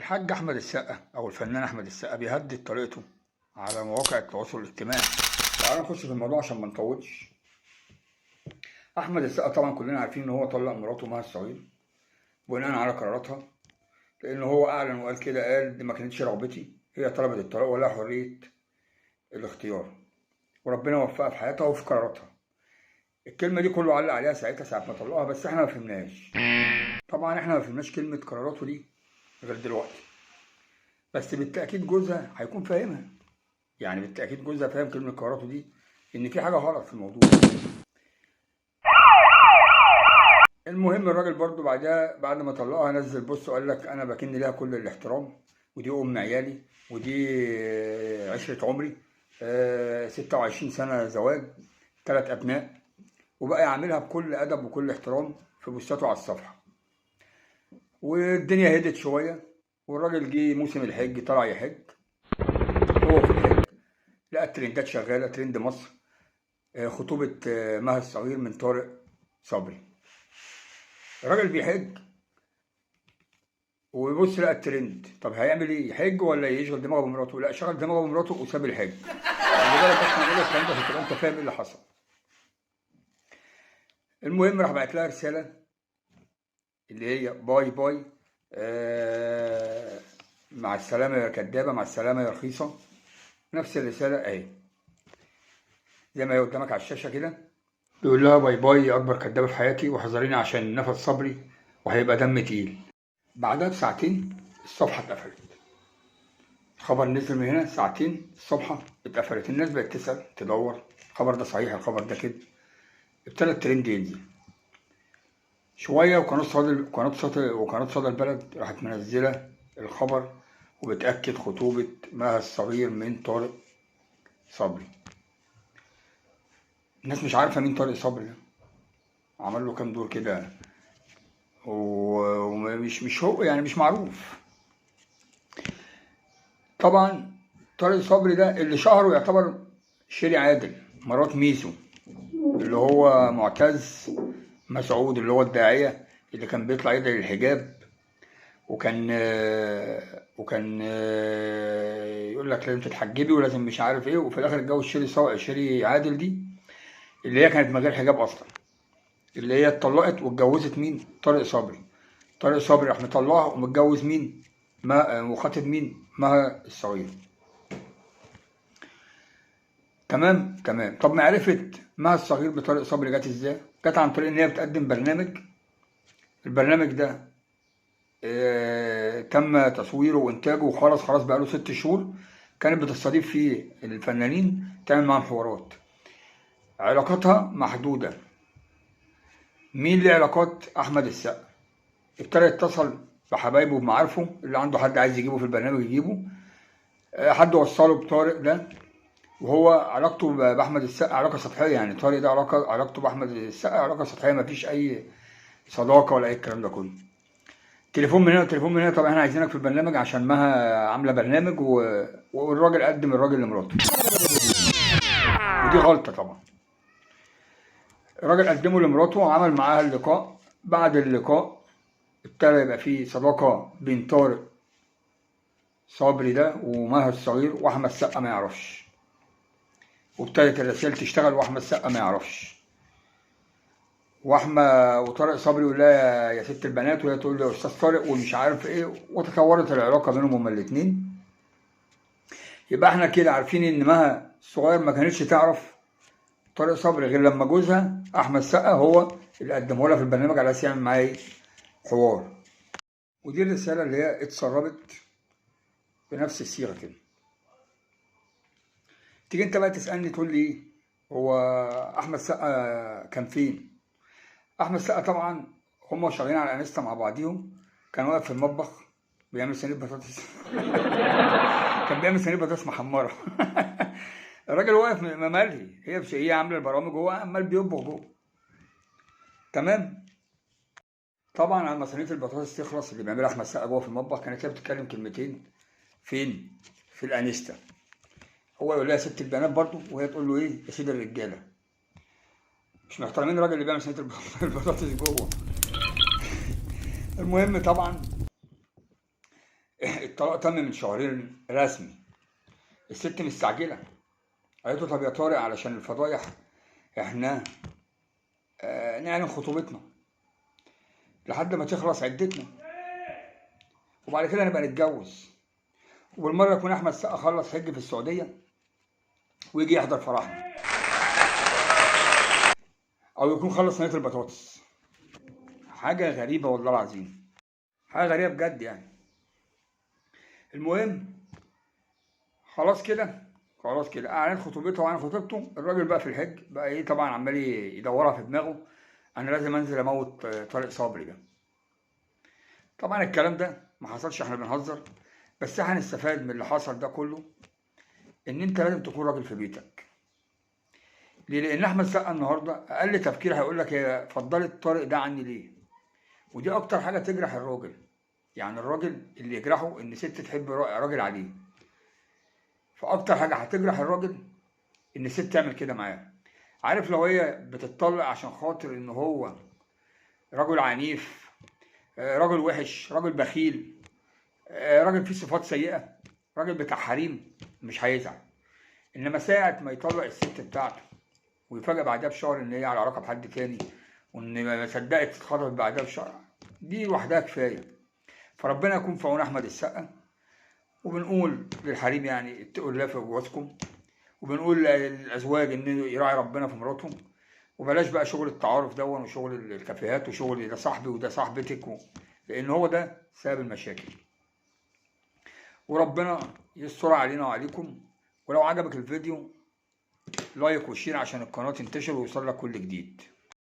الحاج احمد السقا او الفنان احمد السقا بيهدد طريقته على مواقع التواصل الاجتماعي. تعالوا نخش في الموضوع عشان ما نطولش. احمد السقا طبعا كلنا عارفين ان هو طلق مراته مها الصغير بناء على قراراتها، لان هو اعلن وقال كده، قال دي ما كانتش رغبتي، هي طلبت الطلاق ولا حرية الاختيار، وربنا وفقها في حياتها وفي قراراتها. الكلمة دي كله علق عليها ساعتها ساعة ما طلقها، بس احنا ما فهمناش. طبعا احنا ما فهمناش كلمة قراراته دي غير دلوقتي، بس بالتاكيد جوزها هيكون فاهمها. يعني بالتاكيد جوزها فاهم كلمة قراراته دي، ان في حاجة غلط في الموضوع. المهم الراجل برضو بعدها بعد ما طلقها نزل بص وقال لك انا بكن ليها كل الاحترام، ودي ام عيالي، ودي عشرة عمري، 26 سنة زواج، 3 ابناء، وبقى يعملها بكل ادب وكل احترام في بوستاته على الصفحة. والدنيا هدت شوية، والراجل جه موسم الحج طلع يحج، هو في الحج لقى الترندات شغالة، ترند مصر، خطوبة مها الصغير من طارق صبري. الراجل بيحج ويبص لقى الترند، طب هيعمل ايه؟ يحج ولا يشغل دماغه بمراته؟ لا، شغل دماغه بمراته وساب الحج. خلي بالك بس انا بقول لك الكلام ده عشان تبقى انت فاهم ايه اللي حصل. المهم راح بعت لها رسالة اللي هي bye bye، مع السلامة يا كدابه، مع السلامة يا رخيصة. نفس الرسالة اهي زي ما هي قدامك على الشاشة كده، بيقول لها bye bye يا اكبر كدابه في حياتي، وحذريني عشان نفد صبري وهيبقى دم تقيل. بعدها بساعتين الصفحة اتقفلت، الخبر نزل من هنا ساعتين الصفحة اتقفلت. الناس بقت تسال تدور الخبر ده صحيح، الخبر ده كده. ابتدى الترند ينزل شوية، وقناة صدى، قناة صدى، وقناة صدى البلد راحت منزله الخبر وبتاكد خطوبه مها الصغير من طارق صبري. الناس مش عارفه مين طارق صبري ده، عمل له كام دور كده ومش مش هو يعني مش معروف. طبعا طارق صبري ده اللي شهره يعتبر شيري عادل مرات ميسو، اللي هو معتز مسعود، اللي هو الداعية اللي كان بيطلع يدعي للحجاب، وكان يقول لك لازم تتحجبي ولازم مش عارف ايه، وفي الاخر اتجوز شيري عادل دي اللي هي كانت من غير حجاب اصلا، اللي هي اتطلقت واتجوزت مين؟ طارق صبري. طارق صبري راح مطلقها ومتجوز مين؟ ما وخاطب مين؟ مها الصغير. تمام تمام. طب معرفة مها الصغير بطارق صبري جت ازاي؟ جت عن طريق ان هي بتقدم برنامج، البرنامج ده تم تصويره وانتاجه وخلاص، خلاص بقاله 6 شهور. كانت بتستضيف فيه الفنانين، تعمل معاهم حوارات. علاقاتها محدودة. مين ليه علاقات؟ أحمد السقا. ابتدى يتصل بحبايبه وبمعارفه، اللي عنده حد عايز يجيبه في البرنامج يجيبه، حد وصله بطارق ده، وهو علاقته بأحمد السقا علاقة سطحية. يعني طارق ده علاقته بأحمد السقا علاقة سطحية، مفيش أي صداقة ولا أي الكلام ده كله. تليفون من هنا وتليفون من هنا، طب احنا عايزينك في البرنامج عشان مها عاملة برنامج، والراجل قدم الراجل لمراته، ودي غلطة طبعا. الراجل قدمه لمراته وعمل معاها اللقاء. بعد اللقاء ابتدى يبقى فيه صداقة بين طارق صبري ده ومها الصغير، وأحمد السقا ما يعرفش. وابتدت الرسائل تشتغل وأحمد السقا ما يعرفش، وطارق صبري يقول لها يا ست البنات، وهي تقول له يا أستاذ طارق ومش عارف إيه، وتطورت العلاقة بينهم هما الاتنين. يبقى احنا كده عارفين إن مها الصغير ما كانتش تعرف طارق صبري غير لما جوزها أحمد السقا هو اللي قدمه لها في البرنامج على أساس يعمل معاه إيه؟ حوار. ودي الرسالة اللي هي اتسربت بنفس الصيغة كده. تيجي انت بقى تسألني تقول لي ايه هو أحمد السقا كان فين؟ أحمد السقا طبعا هما شغالين على الانستا مع بعضيهم، كان واقف في المطبخ بيعمل صينية بطاطس. كان بيعمل صينية بطاطس محمرة. الراجل واقف مملي، هي عاملة البرامج وهو عمال بيطبخ جوه. تمام. طبعا على ما صينية البطاطس تخلص اللي بيعملها أحمد السقا جوه في المطبخ، كانت هي بتتكلم كلمتين فين؟ في الانستا. هو يقول لها يا ست البنات برضه، وهي تقول له ايه؟ يا سيد الرجالة. مش محترمين الراجل اللي بيعمل صينية البطاطس جوه. المهم طبعا الطلاق تم من شهرين رسمي. الست مستعجلة، قالت له طب يا طارق علشان الفضايح احنا نعلن خطوبتنا لحد ما تخلص عدتنا وبعد كده نبقى نتجوز، وبالمره يكون احمد السقا خلص حج في السعودية ويجي يحضر فرحنا، او يكون خلص صينية البطاطس. حاجة غريبة والله العظيم، حاجة غريبة بجد يعني. المهم خلاص كده، خلاص كده اعلن خطوبتها وعن خطوبته. الراجل بقى في الحج بقى ايه، طبعا عمال يدورها في دماغه، انا لازم انزل اموت طارق صبري ده. طبعا الكلام ده ما حصلش، احنا بنهزر، بس احنا هنستفاد من اللي حصل ده كله ان انت لازم تكون راجل في بيتك. ليه؟ لان احمد السقا النهارده اقل تفكير هيقول لك هي فضلت طارق ده عني ليه؟ ودي اكتر حاجة تجرح الراجل، يعني الراجل اللي يجرحه ان ست تحب راجل عليه، فاكتر حاجة هتجرح الراجل ان الست تعمل كده معاه. عارف لو هي بتتطلق عشان خاطر ان هو رجل عنيف، رجل وحش، رجل بخيل، راجل فيه صفات سيئه، راجل بتاع حريم، مش هيزعل. انما ساعة ما يطلق الست بتاعته ويفاجئ بعدها بشهر ان هي على علاقة بحد تاني، وان ما صدقت تتخطب بعدها بشهر، دي لوحدها كفاية. فربنا يكون في عون احمد السقا، وبنقول للحريم يعني اتقوا الله في جوازكم، وبنقول للازواج ان يراعي ربنا في مراتهم، وبلاش بقى شغل التعارف دون وشغل الكافيهات وشغل ده صاحبي وده صاحبتك لان هو ده سبب المشاكل. وربنا يستر علينا وعليكم. ولو عجبك الفيديو like و share عشان القناة تنتشر ويوصل لك كل جديد.